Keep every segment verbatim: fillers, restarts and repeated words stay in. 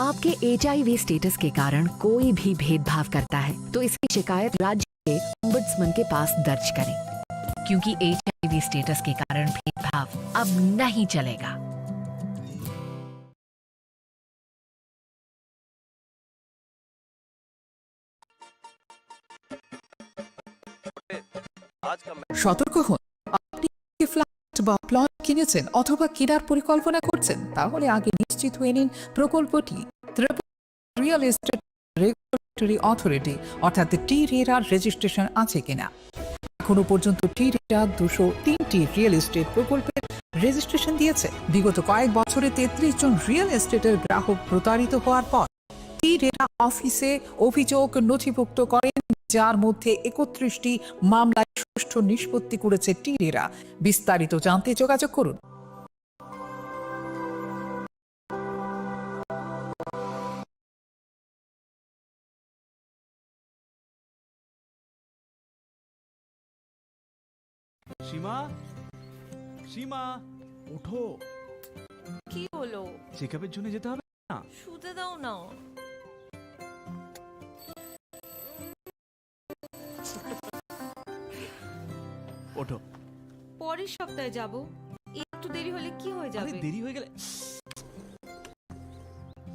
आपके HIV status के कारण कोई भी भेदभाव करता है, तो इसकी शिकायत राज्य के ओम्बड्समैन के पास दर्ज करें, क्योंकि एचआईवी स्टेटस के कारण भेदभाव अब नहीं चलेगा। সতর্ক হন, আপনি কি ফ্ল্যাট বা প্লট কিনেছেন অথবা কেনার পরিকল্পনা করছেন, তাহলে আগে নিশ্চিত হয়ে নিন প্রকল্পটি Tripura real estate regulatory authority অর্থাৎ টি রেরার রেজিস্ট্রেশন আছে কিনা। এখনো পর্যন্ত টি রেরা দুশো তিনটি রিয়েল এস্টেট প্রকল্পের রেজিস্ট্রেশন দিয়েছে। বিগত কয়েক বছরে তেত্রিশ জন রিয়েল এস্টেটের গ্রাহক প্রতারিত হওয়ার পর টি রেরা অফিসে অভিযোগ নথিভুক্ত করেন, যার মধ্যে একত্রিশটি মামলায় সুষ্ঠু নিষ্পত্তি করেছে টি রেরা। বিস্তারিত জানতে যোগাযোগ করুন। সীমা, সীমা, ওঠো। কি হলো? চেকআপের জন্য যেতে হবে না? শুতে দাও না। ওঠো। পরের সপ্তাহে যাব। একটু দেরি হলে কি হয়ে আরে, যাবে? দেরি হয়ে গেলে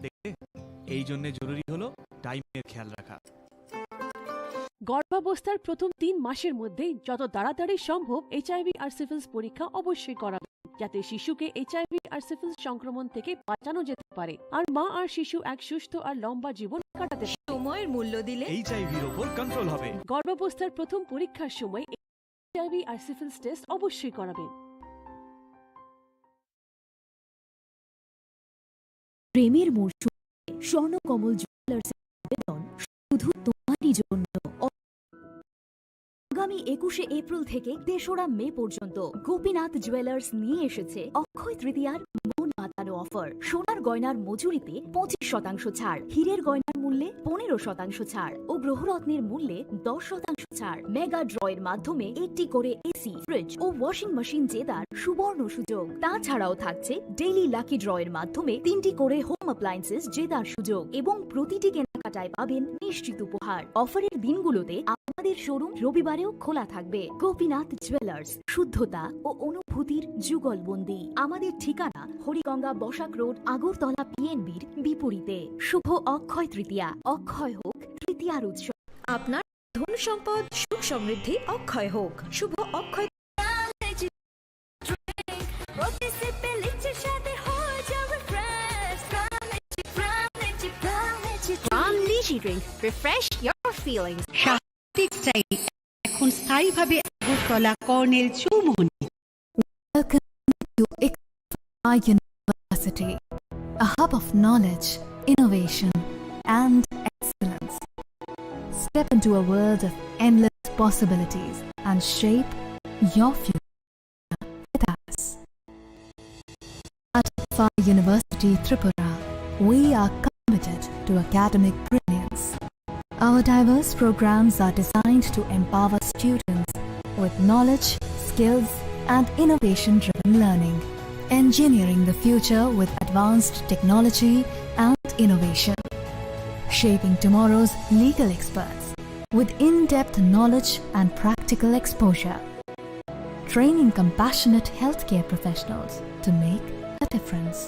দেখবে, এই জন্য জরুরি হলো টাইমের খেয়াল রাখা। গর্ভাবস্থার প্রথম তিন মাসের মধ্যে যত তাড়াতাড়ি সম্ভব এইচআইভি আর সিফিলিস পরীক্ষা অবশ্যই করাবেন, যাতে শিশুকে এইচআইভি আর সিফিলিস সংক্রমণ থেকে বাঁচানো যেতে পারে আর মা আর শিশু এক সুস্থ আর লম্বা জীবন কাটাতে পারে। সময়ের মূল্য দিলে এইচআইভির ওপর কন্ট্রোল হবে। গর্ভাবস্থার প্রথম পরীক্ষার সময় এইচআইভি আর সিফিলিস টেস্ট অবশ্যই করাবেন। প্রেমের মরশুমে স্বর্ণকমল জুয়েলার্সের আবেদন শুধু তোমারই জন্য। আগামী একুশে এপ্রিল থেকে তেসরা মে পর্যন্ত গোপীনাথ জুয়েলার্স নিয়ে এসেছে অক্ষয় তৃতীয়ার মন মাতানো অফার। সোনার গয়নার মজুরিতে পঁচিশ শতাংশ ছাড়, হীরের গয়নার মূল্যে পনেরো শতাংশ ছাড় ও গ্রহরত্নের মূল্যে দশ শতাংশ ছাড়। মেগা ড্র এর মাধ্যমে একটি করে এসি, ফ্রিজ ও ওয়াশিং মেশিন জেতার সুবর্ণ সুযোগ। তাছাড়াও থাকছে ডেইলি লাকি ড্র এর মাধ্যমে তিনটি করে হোম অ্যাপ্লায়েন্সেস জেতার সুযোগ এবং প্রতিটি কেনাকাটায় পাবেন নিশ্চিত উপহার। অফারের দিনগুলোতে আমাদের শোরুম রবিবারেও খোলা থাকবে। গোপীনাথ জুয়েলার্স, শুদ্ধতা ও অনুভূতির যুগলবন্দি। আমাদের ঠিকানা হরিগঙ্গা বসাক রোড, আগরতলা পিএনবির বিপরীতে। শুভ অক্ষয় তৃতীয়া, অক্ষয় হোক তৃতীয়ার উৎসব। আপনার ধন সম্পদ সুখ সমৃদ্ধি অক্ষয় হোক। শুভ অক্ষয়। প্রতি সিপে লিচ্ছির স্বাদে হয়ে যাবে ফ্রেশ। প্রাণ lychee, Pran lychee, Pran lychee. Pram Lychee Drink, refresh your feelings. Shah textile এখন স্থায়ীভাবে Agartala colonel Chowmuhani. Welcome to Iqfa University, a hub of knowledge, innovation, and excellence. Step into a world of endless possibilities and shape your future with us. At Iqfa University Tripura, we are committed to academic brilliance. Our diverse programs are designed to empower students with knowledge, skills, and innovation-driven learning, engineering the future with advanced technology and innovation, shaping tomorrow's legal experts with in-depth knowledge and practical exposure, training compassionate healthcare professionals to make a difference,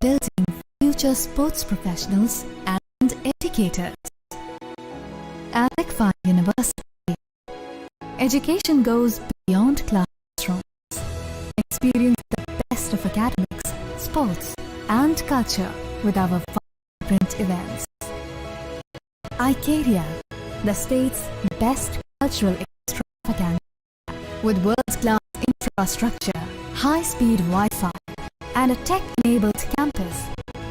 building future sports professionals and educators. At Iqfa University, education goes beyond classrooms. Experience the best of academics, sports, and culture with our vibrant events. Icaria, the state's best cultural extravaganza. With world-class infrastructure, high-speed Wi-Fi, and a tech-enabled campus,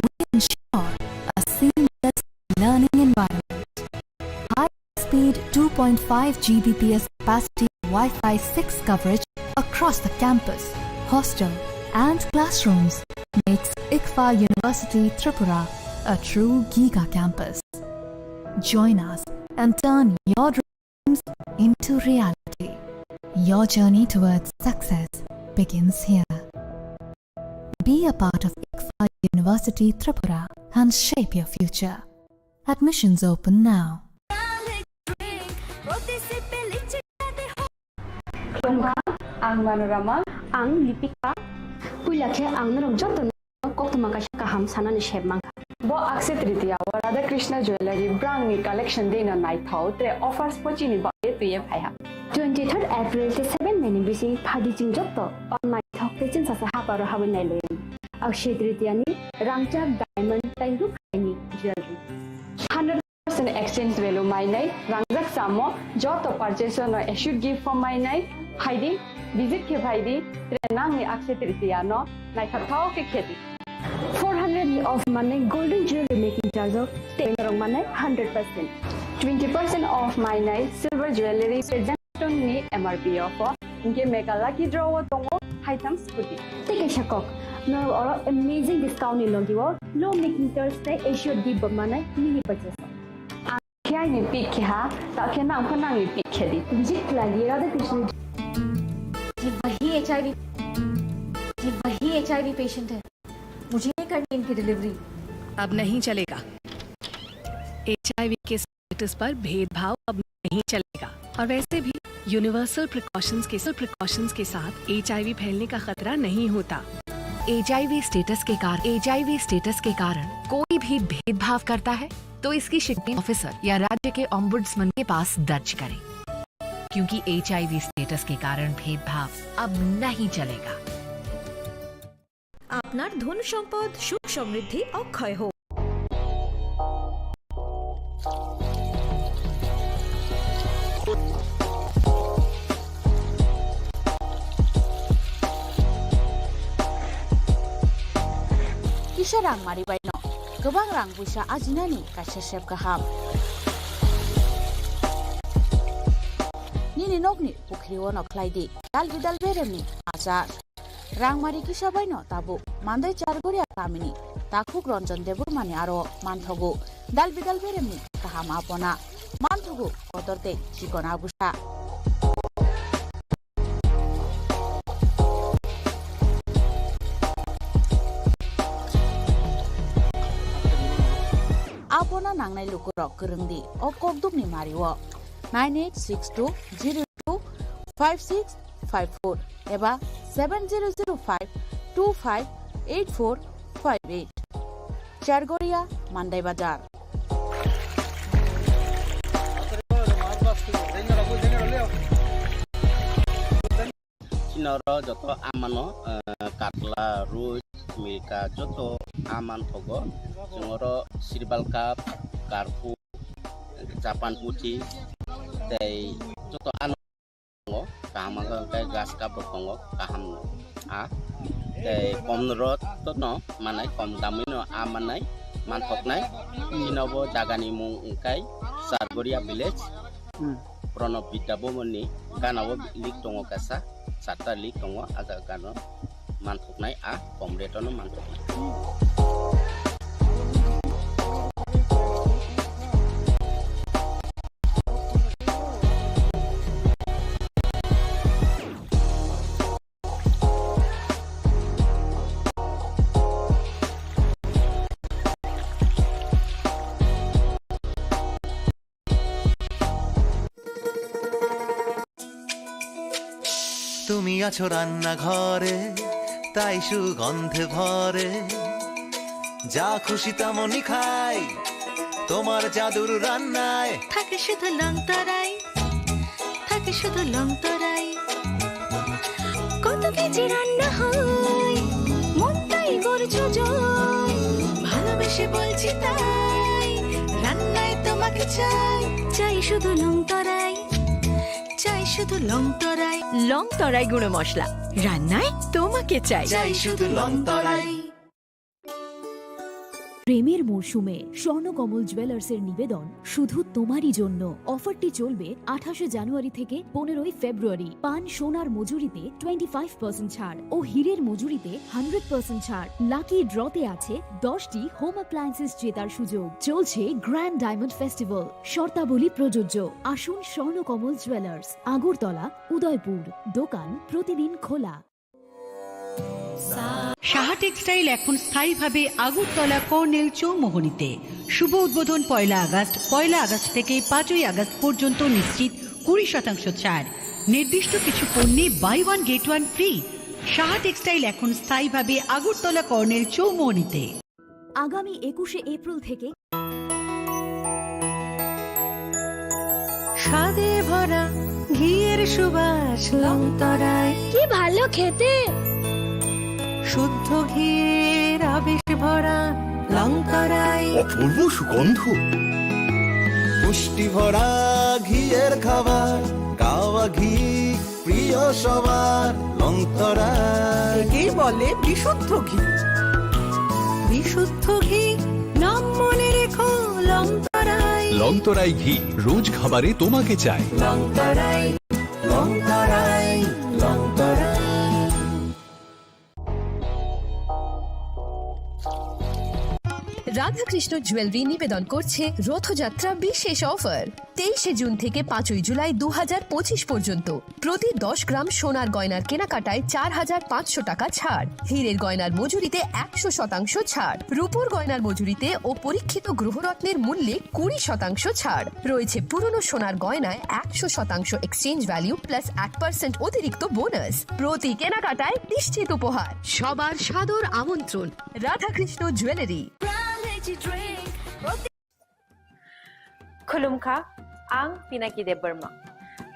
we ensure a seamless learning environment. High-speed two point five G B P S capacity Wi-Fi six coverage across the campus, hostel, and classrooms makes Iqfa University Tripura a true giga campus. Join us and turn your dreams into reality. Your journey towards success begins here. Be a part of Iqfa University Tripura, and shape your future. Admissions open now. Ang Manorama. Ang Lipika. Puila khe ang norok joto no koktwma kaisa kaham sanani sep mankha. Bo Akshaya Tritiya o Radha Krishna Jewellery brangni collection deino naithok, tre offers bo chini bagwi twiwi phaiha. Twenty third April tei seven May ni bising phaidi chwng joto o naithok tei chwngsasa haparo habwi nailaio. Akshaya Tritiya ni rangchak, diamond tei ruphaini jewellery. Hundred percent exchange value mainai, rangjak samo joto purchase no assured gift form mainai, phaidi, visit khe phaidi, tre nangni Akshaya Tritiya no naithok thok khe khedi. Four hundred ni off manai golden jewelry making charge o tei norok manai hundred percent. Twenty percent off mainai silver jewelry present ni M R P o pho, hinkhe mega lucky draw o tongo haitham scooty. Tei kaisa kok, norok oro amazing discount ni logi o low making charge tei assured gift bo manai mini purchase o. Ang khe aini pick khe ha, ta khe nang pho nangni pick khe di. Jik lagi Radha Krishna. ये वही एचआईवी, ये वही HIV patient है। मुझे नहीं करनी इनकी डिलीवरी। अब नहीं चलेगा। एचआईवी के स्टेटस पर भेदभाव अब नहीं चलेगा। और वैसे भी यूनिवर्सल प्रिकॉशंस के, प्रिकॉशंस के साथ एचआईवी फैलने का खतरा नहीं होता। एचआईवी स्टेटस के कारण, एचआईवी स्टेटस के कारण कोई भी भेदभाव करता है, तो इसकी शिकायत ऑफिसर या राज्य के ओम्बुड्समैन के पास दर्ज करें, क्योंकि एचआईवी स्टेटस के कारण भेदभाव अब नहीं चलेगा। আপনার ধন সম্পদ, সুখ সমৃদ্ধি অক্ষয় হোক। Kisa rang mari baino kwbang rang buisa ajinani kaisa sep kaham. Nini nokni pukhri o no khlai di dal bidal beremni achar. Rangmari kisa baino tabuk Mandai Chargoria kamini takhuk Ranjan Debbarmani aro manthogo dal bidal beremni kaham apona, manthogo kotor tei chikon abusa. Apona nangnai lukurok kwrwng di o kokdukni mario nine eight six two zero two five six five four eba seven zero zero five two five eight four five eight. Chargoria, Mandai Bazar. Chini oro joto amano, eh, katla, rui, milka joto aman thogo. Chwng oro sirbal cup, karpu, Japan puthi tei joto ano tongo, kaham wngkha hwnkhe grass cup rok tongo, kaham no. A tei kom rok to no manai, kom damwi no a manai, manthoknai. Chini bo jaga ni mung wngkha Chargoria village. Hmm. Pranab Vidya Bhavan ni gana o link tongo kaisa, charta link tongo, a jaga gana o manthoknai, a kom rate o no manthoknai. তুমি আছো রান্নাঘরে, তাই সুগন্ধে ভরে। যা খুশি তেমনই খাই, তোমার জাদুর রান্নায়। থাকে শুধু লং তরাই, থাকে শুধু লং তরাই। কত কেজি রান্না হয়, মনটাই করছো জয়। ভালোবেসে বলছি তাই, রান্নায় তোমাকে চাই। চাই শুধু লং তরাই, চাই শুধু লং তরাই। লং তরাই গুঁড়ো মশলা, রান্নায় তোমাকে চাই। চাই শুধু লং তরাই। প্রেমের মরশুমে স্বর্ণকমল জুয়েলার্সের নিবেদন শুধু তোমারই জন্য। অফারটি চলবে আঠাশে জানুয়ারি থেকে পনেরোই ফেব্রুয়ারি। পান সোনার মজুরিতে টোয়েন্টি ফাইভ পার্সেন্ট ছাড় ও হীরের মজুরিতে হান্ড্রেড পার্সেন্ট ছাড়। লাকি ড্রতে আছে দশটি হোম অ্যাপ্লায়েন্সেস জেতার সুযোগ। চলছে গ্র্যান্ড ডায়মন্ড ফেস্টিভ্যাল, শর্তাবলী প্রযোজ্য। আসুন স্বর্ণকমল জুয়েলার্স, আগরতলা, উদয়পুর। দোকান প্রতিদিন খোলা। সাহা টেক্সটাইল এখন স্থায়ীভাবে আগরতলা কর্নেল চৌমোহনীতে। শুভ উদ্বোধন পয়লা আগস্ট। পয়লা আগস্ট থেকে পাঁচই আগস্ট পর্যন্ত নিশ্চিত কুড়ি শতাংশ ছাড়। নির্দিষ্ট কিছু পণ্যে buy one get one free. Saha textile এখন স্থায়ীভাবে আগরতলা কর্নেল চৌমোহনীতে। আগামী একুশে এপ্রিল থেকে স্বাদে ভরা ঘিয়ের সুবাস লংতরায়। কি ভালো খেতে! শুদ্ধ ঘিয়ের আবেশ ভরা লংতরায়। অপূর্ব সুগন্ধ। পুষ্টি ভরা ঘিয়ের খাবার, গাওয়া ঘি প্রিয় সবার লংতরায়। একেই বলে বিশুদ্ধ ঘি। বিশুদ্ধ ঘি, নাম মনে রেখো লংতরায়। লংতরাই ঘি, রোজ খাবারে তোমাকে চাই। লংতরায়, লংতরায়, লংতরায়। রাধাকৃষ্ণ জুয়েলারি নিবেদন করছে রথযাত্রা বিশেষ অফার। তেইশে জুন থেকে পাঁচই জুলাই দু হাজার পঁচিশ পর্যন্ত প্রতি দশ গ্রাম সোনার গয়নার কেনাকাটায় চার হাজার পাঁচশো টাকা ছাড়, হীরের গয়নার মজুরিতে একশো শতাংশ ছাড়, রূপোর গয়নার মজুরিতে ও পরীক্ষিত গ্রহরত্নের মূল্যে কুড়ি শতাংশ ছাড়। রয়েছে পুরনো সোনার গয়নায় একশো শতাংশ এক্সচেঞ্জ ভ্যালু প্লাস এক পার্সেন্ট অতিরিক্ত বোনাস। প্রতি কেনাকাটায় নিশ্চিত উপহার। সবার সাদর আমন্ত্রণ। Radhakrishna jewellery. Khulumkha, ang Pinaki Debbarma.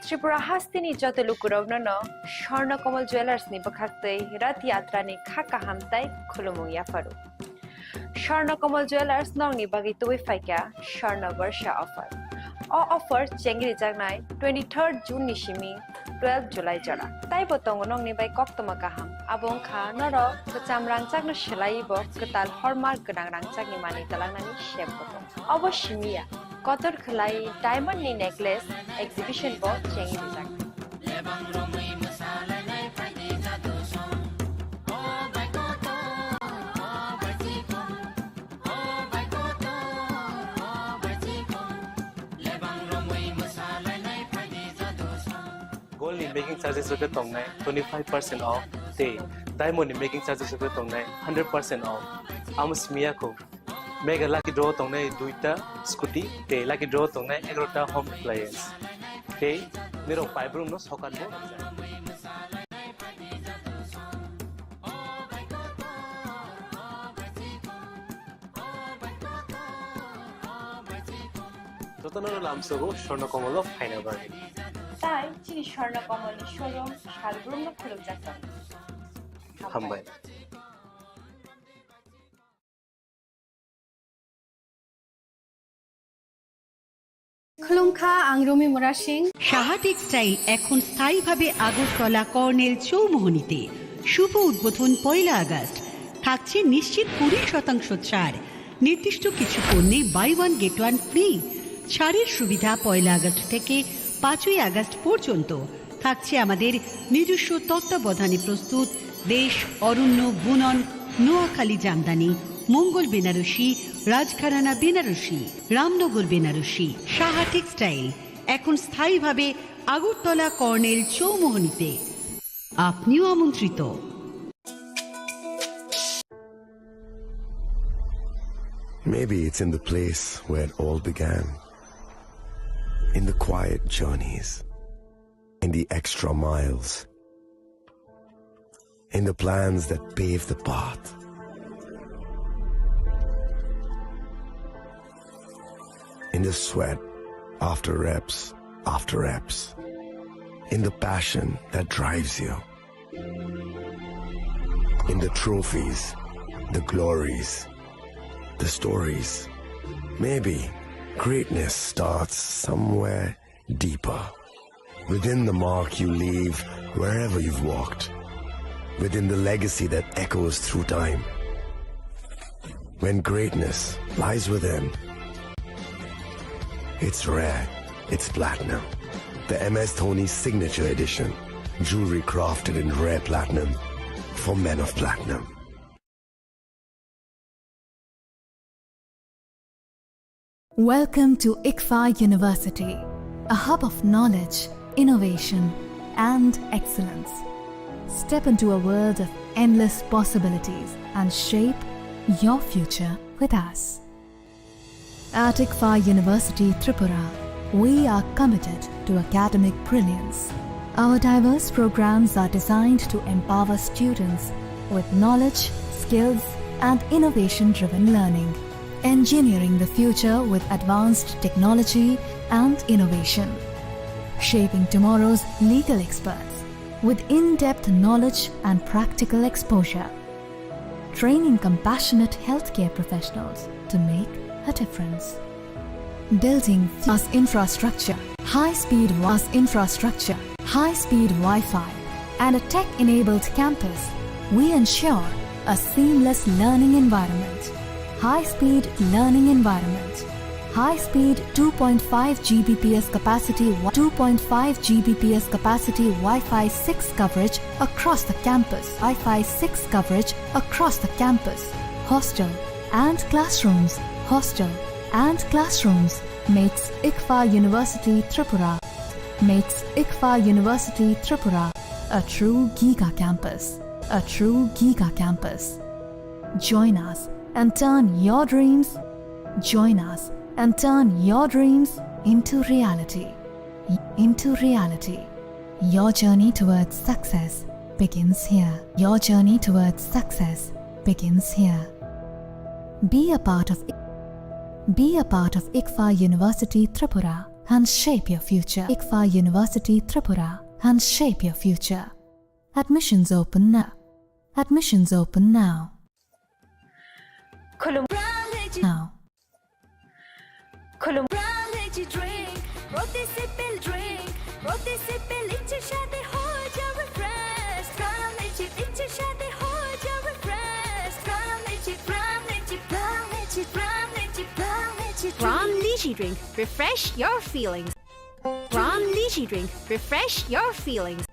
Tripura hasteni joto lukurokno no Swarna Kamal Jewellers ni bwkhaktwi Rath Yatra ni kha kaham tai khulumung yapharu. Swarna Kamal Jewellers nokni bagwi tubui phaikha Swarna Barsha offer. O offer chengrijaknai twenty-third June ni simi twelve July jora. Taibo tongo nokni bai koktwma kaham. Abo wngkha norok kwcham rangchakno swlaiwi bo kwtal hallmark gwnang rangchakni manwi twlangnani sep bo tongo. Obo simi ya, kotor khwlai diamond ni necklace exhibition bo chengwi rijak. Gold ni making charges rok khe tongnai twenty five percent off, tei diamond ni making charges rok khe tongnai hundred percent off. Amo simi ya kho. Mega lucky draw tongnai duita scooty, tei lucky draw tongnai egarota home appliance. Tei nirok paibrumno sokat bo rwjak. Jotono lamsogo Swarna Kamal o phaina bagwi. Tai chini Swarna Kamal ni showroom salbrumno khulumjak tongo. Hambai. Khulumkha, ang Rumi Murasing. Saha textile এখন স্থায়ীভাবে আগরতলা কর্নেল চৌমোহনীতে। শুভ উদ্বোধন পয়লা আগস্ট। থাকছে নিশ্চিত কুড়ি শতাংশ ছাড়। নির্দিষ্ট কিছু পণ্যে buy one get one free. ছাড়ের সুবিধা পয়লা আগস্ট থেকে পাঁচই আগস্ট পর্যন্ত। থাকছে আমাদের নিজস্ব তত্ত্বাবধানে প্রস্তুত দেশ, অরণ্য, বুনন, নোয়াখালী জামদানি, মঙ্গল বেনারসি, রাজঘরানা বেনারসি, রামনগর বেনারসি। সাহা টেক্সটাইল, এখন স্থায়ীভাবে আগরতলা কর্নেল চৌমোহনীতে। আপনিও আমন্ত্রিত। Maybe it's in the place where it all began. In the quiet journeys, in the extra miles, in the plans that pave the path, in the sweat after reps after reps, in the passion that drives you. In the trophies, the glories, the stories. Maybe greatness starts somewhere deeper. Within the mark you leave wherever you've walked. Within the legacy that echoes through time. When greatness lies within, it's rare, it's platinum. The M S Dhoni Signature Edition. Jewelry crafted in rare platinum for men of platinum. Welcome to ICFAI University, a hub of knowledge, innovation, and excellence. Step into a world of endless possibilities and shape your future with us. At ICFAI University Tripura, we are committed to academic brilliance. Our diverse programs are designed to empower students with knowledge, skills, and innovation-driven learning, engineering the future with advanced technology and innovation, shaping tomorrow's legal experts with in-depth knowledge and practical exposure, training compassionate healthcare professionals to make a difference. Building fast infrastructure, high-speed was infrastructure, high-speed Wi-Fi, and a tech-enabled campus, we ensure a seamless learning environment. High-speed learning environment. High-speed two point five G B P S capacity, two point five G B P S capacity Wi-Fi six coverage across the campus. Wi-Fi six coverage across the campus. Hostel and classrooms. Hostel and classrooms makes ICFAI University Tripura. Makes ICFAI University Tripura a true giga campus. A true giga campus. Join us and turn your dreams. Join us and turn your dreams into reality. Into reality. Your journey towards success begins here. Your journey towards success begins here. Be a part of Be a part of ICFAI University Tripura and shape your future. ICFAI University Tripura and shape your future. Admissions open now. Admissions open now. Khulum. Now. Khulum. Brown Lychee drink, protei sip el drink, protei sip el ichhe shade ho jao refresh. Brown Lychee ichhe shade ho jao refresh. Brown Lychee, Brown Lychee, Brown Lychee, Brown Lychee, Brown Lychee drink. Brown Lychee drink, refresh your feelings. Brown Lychee drink, refresh your feelings.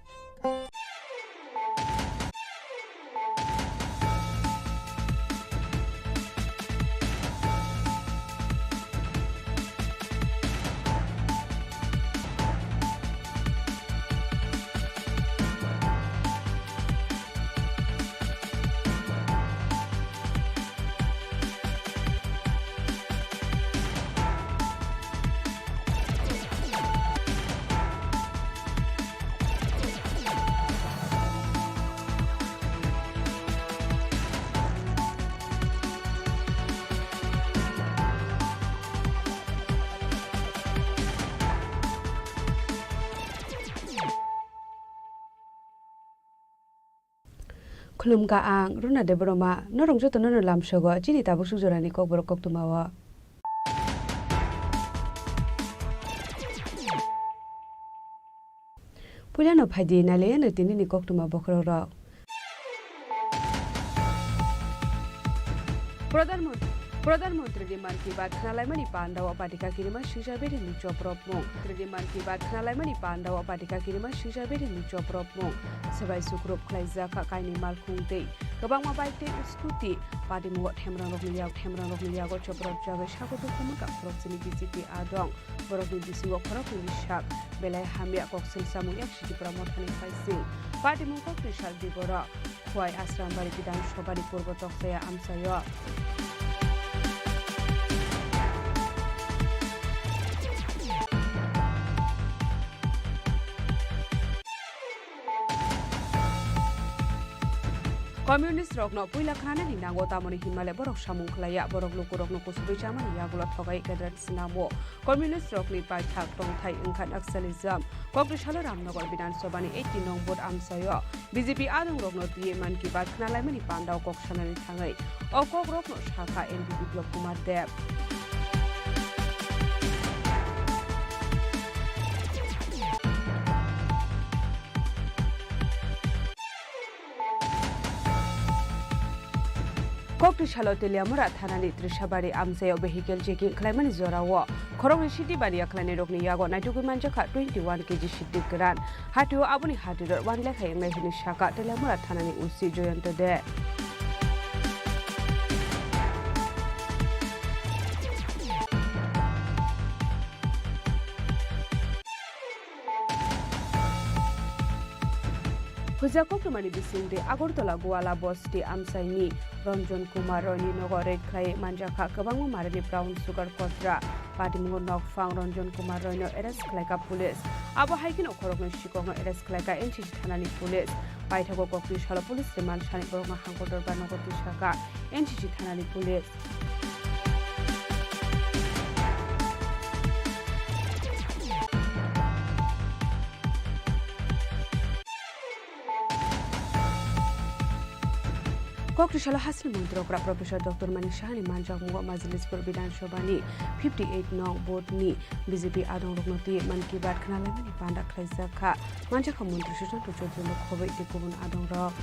Khulumkha ang Runa Debbarma, norok jotono no lamsogo chini tabuk suk jorani kokborok koktwmao. Puilano phaidi nailaiano tinini koktwma bokhorokrok. Pradhan Mont-, Pradhan Mantri ni Mann Ki Baat khnalaimani pandao patika kirima swijak bedeni chopropmung. Mantri ni Mann Ki Baat khnalaimani pandao patika kirima swijak bedeni chopropmung. Swbai sukrup khlaijak kha kainwi malkhung tei kwbangma bike tei scooty. Patimungo themrangrokni yak, themrangrokni yago chopropjagwi sago dukhu mankha khoroknwi B J P adong. Borokni bisingo khoroknwi sak belai hamya kok swngchamung yak Sitipura mothani phaising. Patimung kokni sak di borok. Khowai Asrambari Bidhan Sabhani Purbo Chokchaya amchaio. Communist rokno puila khnanani nango, tamoni hinmale borok samung khlaiya, borok lukurokno kusubui chamani yagulo thogai gadra snamo. Communist rokni paithak tongthai wngkha Naxalism. Kokni salo Ramnagar Bidhan Sabhani eighty nong vote amchaio B J P adongrokno twiwi Mann Ki Baat khnalaimani pandao kok sanani thangwi o kokrokno sakha M P Biplab Kumar Deb. Kokni salo Teliamura thanani Trisabari amchaio vehicle checking khlaimani jorao khoroknwi city baniya khlainairokni yago naitugwi manjakha twenty one K G city kwran. Hatio aboni hatirok one lakh hai wngnai hwnwi sakha Teliamura thanani O C Joyanta De. Huijak koktwmani bisingtwi Agartala Goala bosti amchaini Ranjan Kumar Royni nogo raid khlaiwi manjakha kwbangma marini brown sugar kotra. Patimungo nokphang Ranjan Kumar Royno arrest khlaikha police. Abo hai kheno khoroknwi sikokno arrest khlaikha N C C thanani police. Paithago koktwi salo police remand sani borokno hangkor dorbar nogo twisakha N C C thanani police. Koktwi salo hasteni montri okra Professor Doctor Manik Sahani manjakmungo Majlispur Bidhan Sabhani fifty eight nong booth ni B J P adongrokno twi Mann Ki Baat khwnalaimani panda khlaijak kha. Manjakha montri Sushanta Chaudrano khobwi tei kubun adongrok.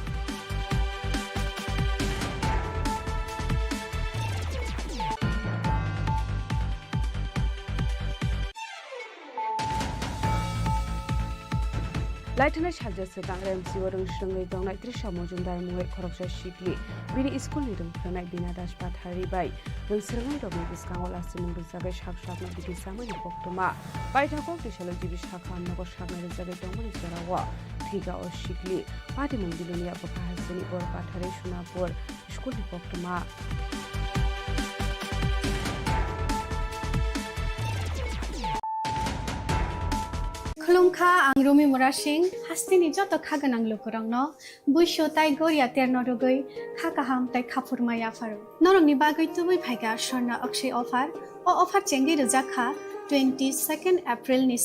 Laithana salsa swkang R M C o rwng swrwngwi tongnai Trisha Mojumdar mungwi khoroksa sikli. Bini school ni rwng phwrwngnai Bina Das Pathari bai rwng swrwngnairokni bwskango lachimung rwjagwi sak sakno bidi chamani koktwma. Paithak kok tisalo G B sakha nogo saknai rwjagwi tongmani jorao thwikha o sikli. Patimung Bilonia bwkha hasteni Bor Pathari Sonapur school ni koktwma. Khulumkha, ang Rumi Murasing, hasteni joto kha gwnang lukurokno buisu tai goria terno rwgwi kha kaham tai khaphurma yapharo. Norokni bagwi tubui phaikha Swarna Akshay offer. O offer chengwi rwjak kha twenty second April ni